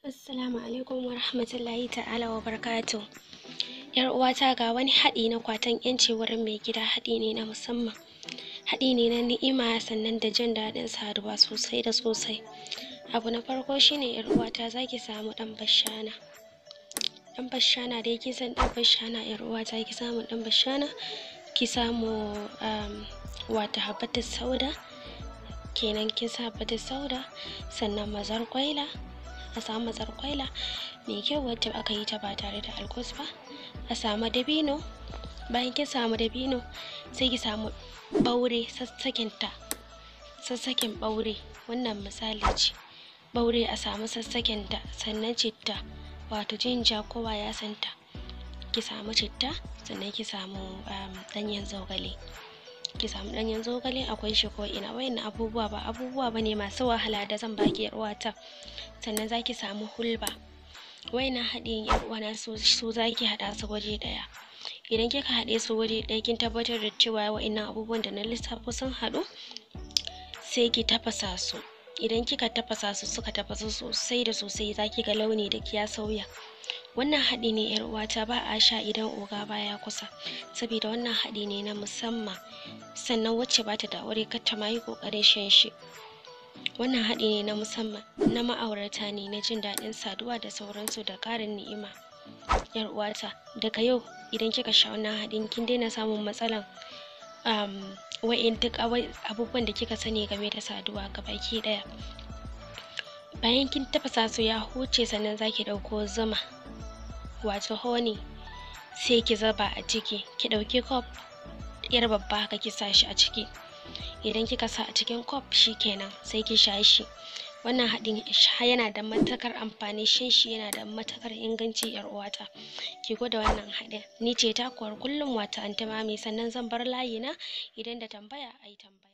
Assalamu alaikum wa rahmatullahi ta'ala wa barakatuh. Yar uwata, ga wani haɗi na kwatan ƴanci wurin mai gida. Haɗi ne na musamman. Haɗi ne na ni'ima sannan da jin daɗin saduwa sosai da sosai. Abu na farko shine, yar uwata, zaki samu ɗan bashana. Ɗan bashana dai kin san ɗan bashana, yar uwata, ki samu ɗan bashana, ki samu wato habbatus sauda kenan, kin sa habbatus sauda, sannan mazar kwaila, a samu mazar kwaila mai kyau wacce aka yi ta ba tare da alkos ba, a samu dabino. Bayan kin samu dabino, sai ki samu ɓaure, sassaken ta, sassaken ɓaure, wannan misali ce, ɓaure a samu sassaken ta, sannan citta, wato ginger, kowa ya san ta, ki samu citta, sannan ki samu ɗanyen zogale. Ki samu ɗanyen zogale, akwai shi ko ina. Wayannan abubuwa ba abubuwa bane masu wahala da zan baki, yar uwata. Sannan zaki samu hulba. Wayannan haɗin, yar uwana, su zaki haɗa su waje ɗaya. Idan kika haɗe su waje ɗaya, kin tabbatar da cewa wayannan abubuwan da na lissafo sun haɗu, sai ki tafasa su. Idan kika tafasa su, suka tafasu sosai da sosai, zaki ga launi da ya sauya. Wannan haɗi ne, yar uwata, ba a sha idan oga baya kusa, saboda wannan haɗi ne na musamman. Sannan wacce bata da aure kar ta ma yi ƙoƙarin shan shi. Wannan haɗi ne na musamman na ma'aurata ne, na jin daɗin saduwa da sauransu da ƙarin ni'ima. Yar uwata, daga yau idan kika sha wannan haɗin, kin daina samun matsalan wa'in duk abubuwan da kika sani game da saduwa gabaki ɗaya. Bayan kin tafasa su ya huce, sannan zaki ɗauko zuma, wato honey, sai ki zuba a ciki. Ki ɗauki cup yar babba haka, ki sa shi a ciki. Idan kika sa a cikin cup, shikenan, sai ki sha shi. Wannan haɗin yana da matuƙar amfani, shan shi yana da matuƙar inganci. Yar uwata, ki gwada wannan haɗin. Ni ce taku har kullum, wato Anty Mami. Sannan zan bar layi na, idan da tambaya ayi tambaya.